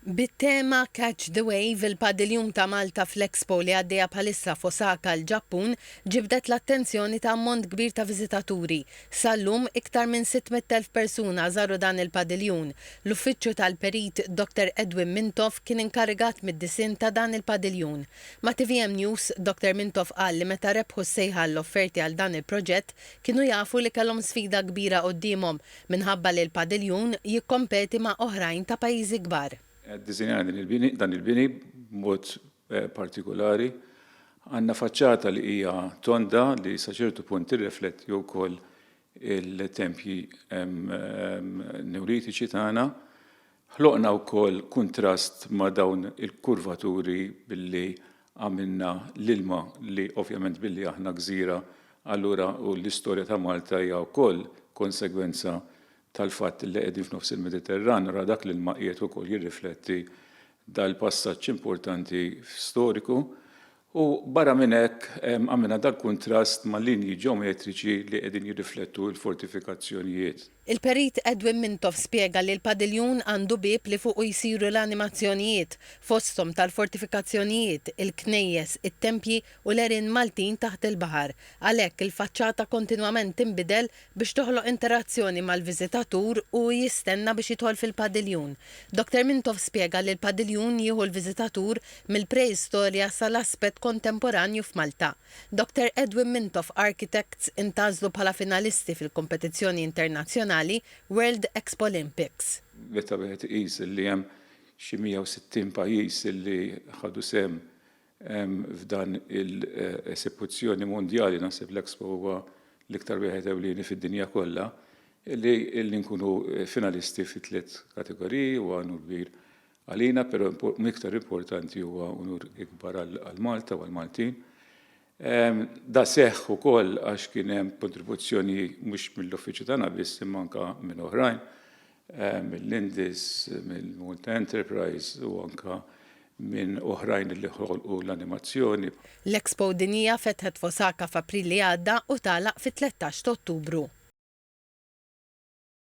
Bit-tema Catch the Wave, il-padiljun ta' Malta fl-Expo li għaddejja bħalissa f'Osaka, l-Ġappun, ġibdet l-attenzjoni ta' ammont kbir ta' viżitaturi. Sal-lum, iktar minn 600,000 persuna żaru dan il-padiljun. L-uffiċċju tal-Perit Dottor Edwin Mintoff kien inkarigat mid-disinn ta' dan il-padiljun. Ma' tvm News, Dottor Mintoff qal li meta rebħu s-sejħa għall-offerti għal dan il-proġett, kienu jafu li kellhom sfida kbira quddiemhom minħabba li l-padiljun jikkompeti ma' oħrajn ta' pajjiżi kbar. Ddisinjajna din il-bini, dan il-bini b'mod partikulari. Għandna faċċata li hija tonda li sa ċertu punt tirrefletti wkoll il-tempji Neolitiċi tagħna. Ħloqna wkoll kuntrast ma' dawn il-kurvaturi billi għamilna l-ilma li ovvjament billi aħna gżira allura u l-istorja ta' Malta hija wkoll konsegwenza tal-fatt li qegħdin f'nofs il-Mediterran, allura dak l-ilma qiegħed ukoll jirrifletti dal-passaġġ importanti storiku. U barra minn hekk għamilna dal-kuntrast ma' linji ġeometriċi li qegħdin jirriflettu l-fortifikazzjonijiet. Il-Perit Edwin Mintoff spjega li l-padiljun għandu bieb li fuqu jsiru l-animazzjonijiet, fosthom tal-fortifikazzjonijiet, il-knejjes, it-tempji u l-għerien Maltin taħt il-baħar. Għalhekk, il-faċċata kontinwament tinbidel biex toħloq interazzjoni mal-viżitatur u hu jistenna biex jidħol fil-padiljun. Dottor Mintoff spjega li l-padiljun jieħu l-viżitatur mill-preistorja sal-aspett kontemporanju f'Malta. Dottor Edwin Mintoff Architects intgħażlu bħala finalisti fil-kompetizzjoni internazzjonali World Expo-Olympics. Meta wieħed iqis li hemm xi 160 pajjiż li ħadu sehem F'dan il-esibuzzjoni mondjali naħseb l-Expo huwa l-iktar wieħed ewlieni fid-dinja kollha, li nkunu finalisti fi tliet kategoriji huwa unur kbir għalina, però iktar importanti huwa unur ikbar għal Malta u għall-Maltin. Da seħħ ukoll għax kien hemm kontribuzzjoni mhux mill-uffiċċju tagħna biss imma anke minn oħrajn, mill-Indis, mill-Malta Enterprise u anke minn oħrajn li ħolqu l-animazzjoni. L-Expo Dinjija fetħet f'Osaka f'April li għadda u tagħlaq fit-13 t'Ottubru.